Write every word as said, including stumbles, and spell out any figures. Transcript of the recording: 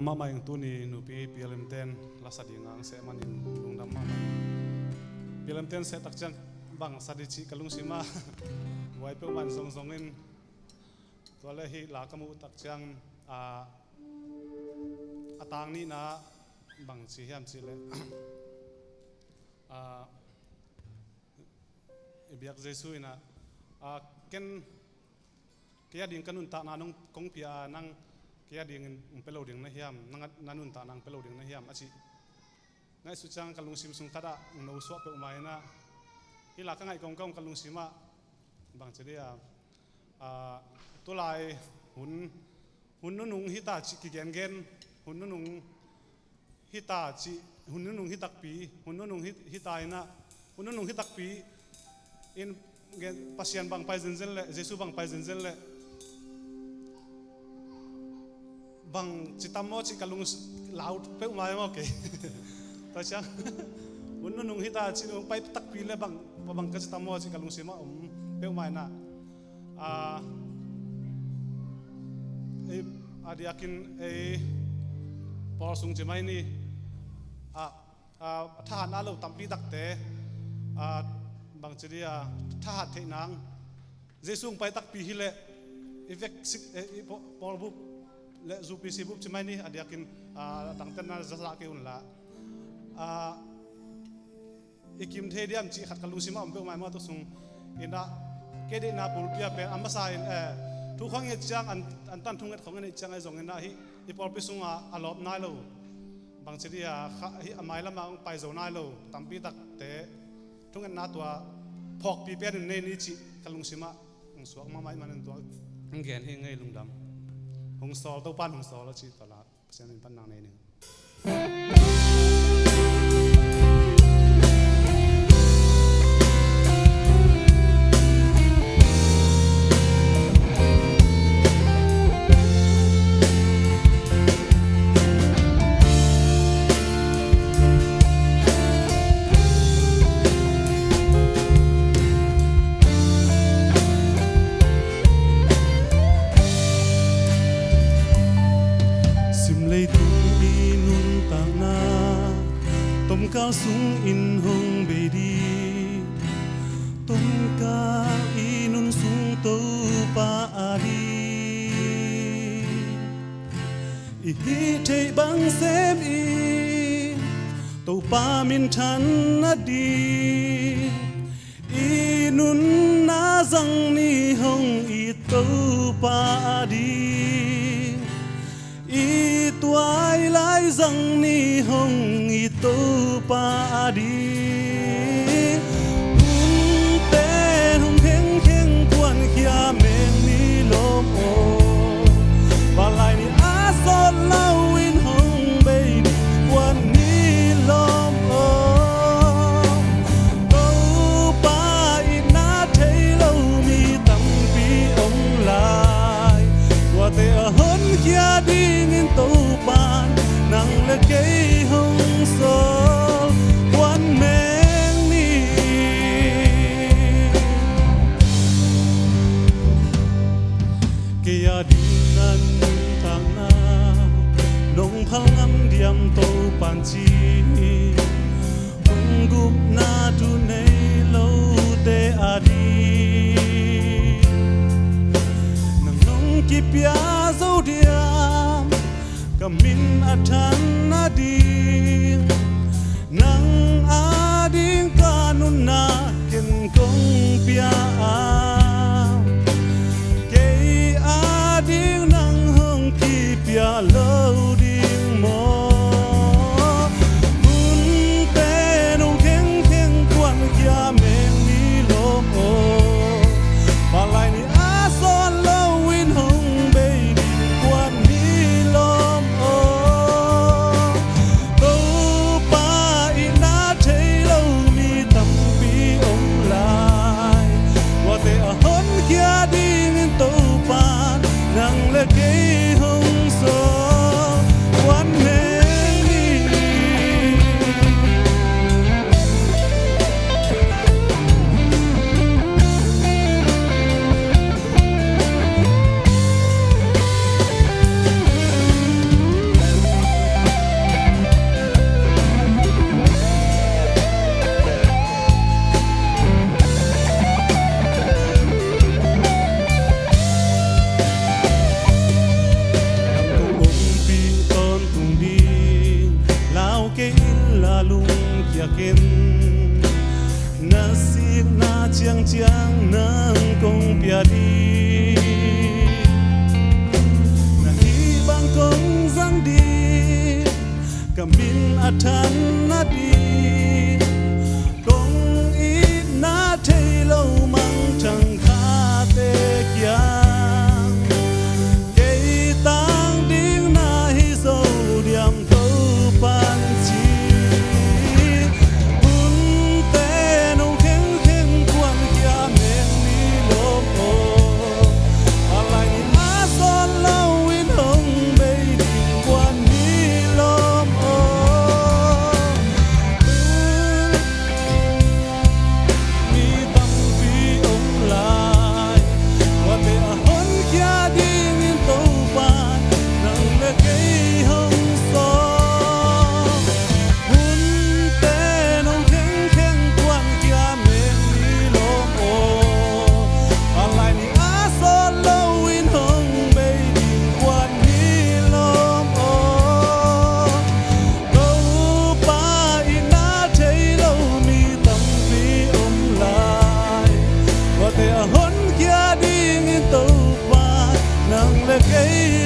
Mahmah ing. Tuni nupi P L M ten la sa ding ang seh manin lungdam mahmah ing. P L M ten seh tak ciang bang sa di cih ka lungsim ah buai peuhmah in zongzong in. Tua le hih la ka muh tak ciang, ah, a tang nihna bang ci hiam cih leh, ah, i biak Jesu in ah, ah, ken kei a ding ka nuntakna nong kong pia a, nang kei a dingin ong pia lo ding na hiam, nang a, na nuntakna ong pia lo ding na hiam a cih ngaihsut ciang ka lungsim sung khat ah ong no suak peuhmah in ah, hih la ka ngaih kawmkawm ka lungsim ah bang ci dih a, ah, tulai hun, hun nunung hita cih kigengen, hun nunung hita cih, hun nunung hi takpi, hun nunung hi, hita in ah, hun nunung hi takpi in gen, Pasian bang pai zenzen leh, Jesu bang pai zenzen leh bang ci tam maw cih ka lungsim lau peuhmah maw kei. Tua ciang hun nunung hita cih nung pai takpi leh bang, bang ka ci tam maw cih ka lungsim ah om peuhmah in ah. Ah, ei, a diakin ei pawl sung ci mai ni. Ah, ah, thahatna lo tampi takte, ah, bang ci dih a, thahat theih nang. Jesu ong pai takpi hi leh i vek sik, eh, i paw-, pawl bup le zu pi si bup ci mai ni, a diakin, ah, dangtenna za sa kei un la. Ah, i kim thei diam cih khat ka lungsim ah om peuhmah maw tua sung in ah, kei deihna bulpi ah pen a masa in, eh, thu khong i et ciang an, an tan thunget khong i et ciang ahi zongin ah hih i pawlpi sungah a lawp nai lo. Bang ci dih a, kha, hih a mailam ah ong pai zo nai lo tampi takte thungetna tua phawkpi pen in nei ni cih ka lungsim ah ong suak mahmah ih manin tua ong gen hi ing ei. Lungdam. Hong sawl, Topa'n hong sawl a cih tua la Pasian min pan nang nei ning. Sim leitung i nuntakna tomkal sungin hong bei ding, tomkal i nun sung Topa a ding. I hih theih bang sem in Topa minthan nading, i nunna zang ni hong it Topa a ding, i tuailai zang ni hong it Topa a ding. Hunte hong khengkheng kuankhia meng ni lawm aw. Vanlai ni a sawt loin hong bei ni kuan ni lawm aw. Topa itna thei lo mi tampi om lai. Tuate a honkhia dingin Topa nang le kei hong sawl kuan meng ni. Kei a ding na nuntakna nong phal ngam diam Topa'n ci, hong gupna thu nei lote a ding. Nang nong kipia zo diam ka min a than nading, nang a ding ka nunna ken kong pia a, kei a ding nang hong kipia lo ding maw? Hunte nong khengkheng kuankhia meng ni lawm aw. Vanlai ni a sawt loin hong bei ni kuan ni lawm aw. Topa itna thei lo mi tampi om lai. Tuate a honkhia dingin Topa nang le kei hong sawl Biakinn na sikna ciangciang nang kong pia ding, na hih bang kong zang ding, ka min a than nading, kong itna thei lo mangthang khate kiang, kei tang ding na hi zo diam Topa'n ci. Hunte nong khengkheng kuankhia mek ni lawm aw, a lai ni a sawt loin hong bei ding kuan ni lawm aw. Mi tampi om lai, tuate a honkhia dingin Topa nang le kei hong sawm. Hunte nong khengkheng kuankhia mek ni lawm aw, a lai ni a sawt loin hong bei ding kuan ni lawm aw. Topa itna thei lo mi tampi om lai, tuate a honkhia dingin Topa nang le kei